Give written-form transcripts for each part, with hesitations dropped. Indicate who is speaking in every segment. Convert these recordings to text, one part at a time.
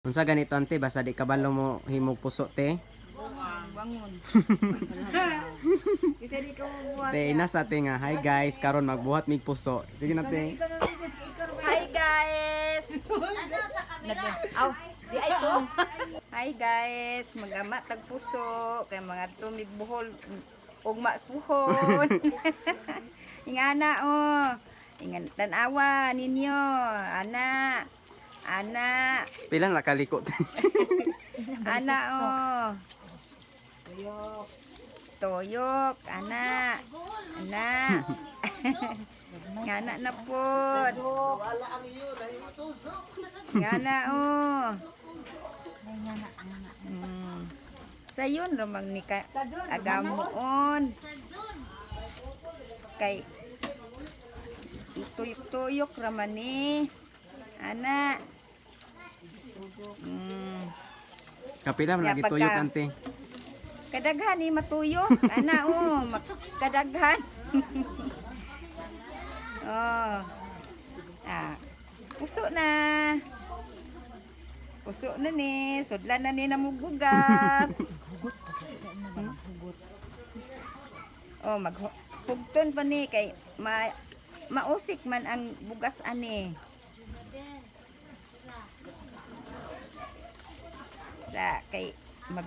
Speaker 1: Unsa ganito, ante, basta di kabalo mo himog puso, te.
Speaker 2: Bangon. Kasi di ka mabuhat.
Speaker 1: Te, nasa te nga, "Hi guys, karon magbuhat mig puso." Sige na, te.
Speaker 2: Hi guys! Aw, di ay ko. Hi guys, magama tag puso kay mga tumig buhol ugma puhon. Ingana oh. Ingan tan-awa ninyo, ana. Ana,
Speaker 1: Pila na kaliko, te?
Speaker 2: Ana oh. Tuyok. Tuyok, ana. Ana. Ngana na pod. Ngana oh. Sayon ramang ni ka agamuon. Kay tuyok-tuyok raman ni. Ana.
Speaker 1: Kapila man
Speaker 2: Ya,
Speaker 1: lagi tuyok, ante.
Speaker 2: Kadaghan ni matuyok. Ana oh, kadaghan. Oh. Ah, puso na. Puso na ni, sudlan na ni namugugas. Oh, maghugton pa ni kay mausik man ang bugas ani. Sa kay mag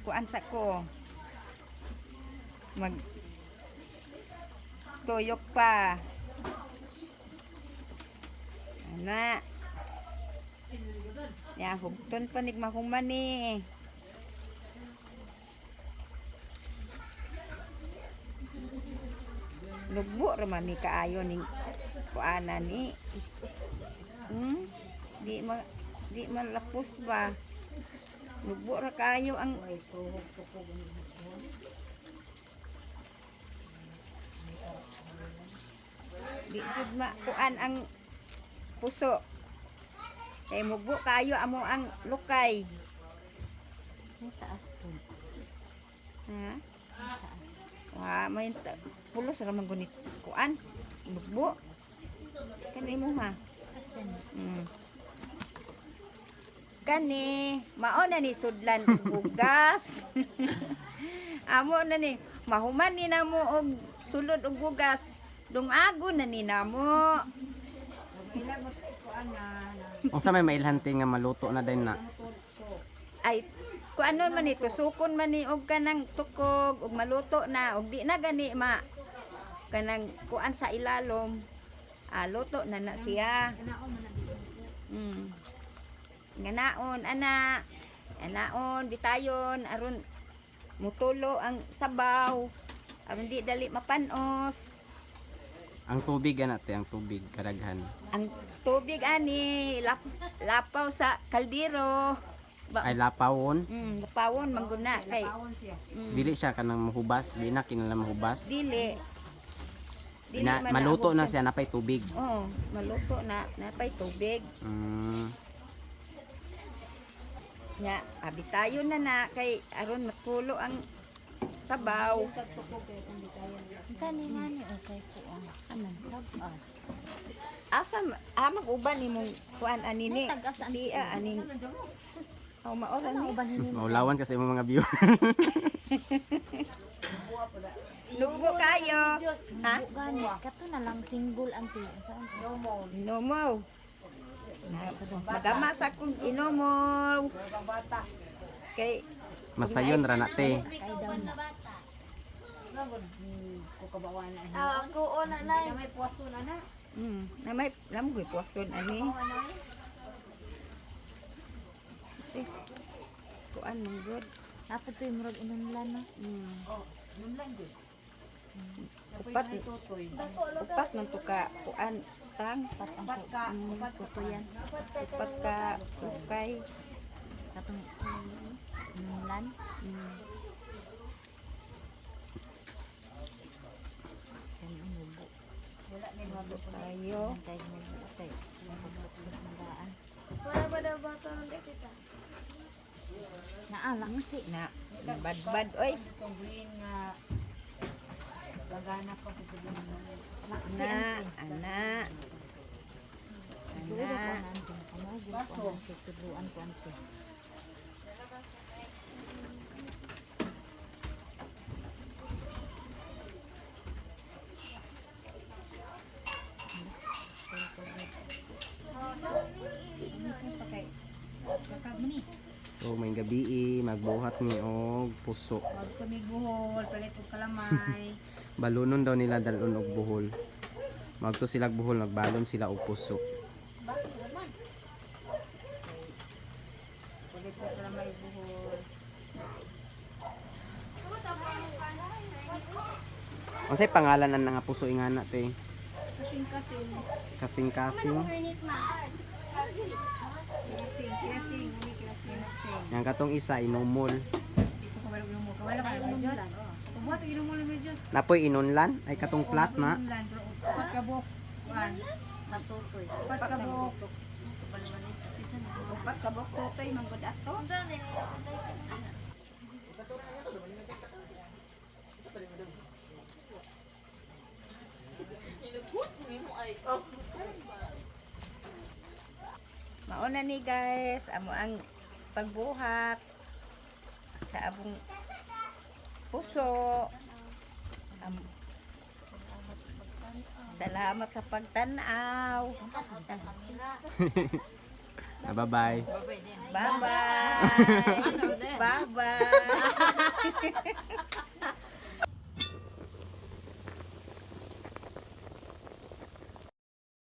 Speaker 2: kuan sa ko. Mag tuyok pa. Ana. Ya, hugton pa nig mahuman ni. Lugbo ra man ni kaayo ning kuana ni. Di malapos ba? Lugbo ra kaayo ang. Di jud makuan ang puso. Kay mugbo kaayo amo ang lukay.
Speaker 3: May taas po.
Speaker 2: Ha? Wa may pulos ra man gunit kuan. Mugbo. Kani mo ha.
Speaker 3: Asan?
Speaker 2: Kani, mao na ni sudlan og bugas. Amo na ni, mahuman ni namo og sulod og bugas. Dungago na ni namo.
Speaker 1: Unsa may mailhan, te, nga maluto na din na?
Speaker 2: Ay, kuanon man ni, tusukon man ni og kanang tukog og maluto na og di na gani ma kanang kuan sa ilalom. Ah, luto na na siya. Nganaon ana. Anaon bitayon aron mutulo ang sabaw. Aron di dali mapanos.
Speaker 1: Ang tubig ana, te, ang tubig kadaghan.
Speaker 2: Ang tubig ani lapaw sa kaldero. Ba,
Speaker 1: Ay, lapawon.
Speaker 2: Lapawon mangguna kay
Speaker 1: Dili siya kanang mahubas, di na kinahanglan mahubas.
Speaker 2: Dili. Dili
Speaker 1: Na,
Speaker 2: man
Speaker 1: maluto na
Speaker 2: naabot.
Speaker 1: siya napay tubig.
Speaker 2: Oo, maluto na, napay tubig. Nya, abitayon na na kay aron matulo ang sabaw.
Speaker 3: Kani nga ni okay po ang anong tag-as.
Speaker 2: Asa mag-uban nimong kuan ani ni?
Speaker 3: May tag-as ang
Speaker 2: Tiya aning. Oh, maoran ni.
Speaker 3: Uban ni
Speaker 1: Maulawan kasi imong mga viewer.
Speaker 2: Lugbo kayo. Ha?
Speaker 3: Gani kato na lang single ang ti. Unsa ang
Speaker 2: Inomo. Madama sa kong inomo. Kay
Speaker 1: Masayon ra na, te.
Speaker 3: kay daw na.
Speaker 4: Ah, ko na na.
Speaker 2: Na may namgoy puwason ani. Si kuan man gud.
Speaker 3: Napod to yung murag inunlan no.
Speaker 2: Upat upat man to ka kuan tang
Speaker 3: Pat ang kuto yan.
Speaker 2: Upat ka ukay.
Speaker 3: Katong inunlan. Kani umubo.
Speaker 2: Tayo.
Speaker 3: Kay umubo kay pagsuksok ng daan.
Speaker 4: Wala ba daw ba ito nung kita?
Speaker 3: Naa laksi.
Speaker 2: Na badbad oy.
Speaker 3: Laksi
Speaker 2: Na
Speaker 3: ang
Speaker 2: ana.
Speaker 3: Duol
Speaker 2: Ana.
Speaker 3: ko na. Ano gyud ko ang tutuluan ko ante.
Speaker 1: So may gabi eh, magbuhat ni og puso.
Speaker 5: Kami buhol, palit og kalamay.
Speaker 1: Balunon daw nila dalon og buhol. Magto sila og buhol, magbalon sila og puso.
Speaker 5: Palit og kalamay buhol.
Speaker 1: Unsay pangalan ang nga puso ingana te?
Speaker 5: Kasing-kasing.
Speaker 1: Kasing-kasing.
Speaker 5: Kasing, kasing, umi kasing, kasing.
Speaker 1: Yang katong isa inumol.
Speaker 5: Di ko kabalo inumo. Kabalo ka ng Diyos. Kumuha to inumo ng Diyos.
Speaker 1: Napoy inunlan ay katong plat na.
Speaker 5: Inunlan, pero upat ka buok. Kuan. Upat ka buok.
Speaker 2: Upat ka buok tutoy manggod ato. Mauna ni guys, amo ang pagbuhat sa abong puso. Salamat sa pagtanaw.
Speaker 1: Ah, bye-bye.
Speaker 2: Bye-bye. Bye-bye.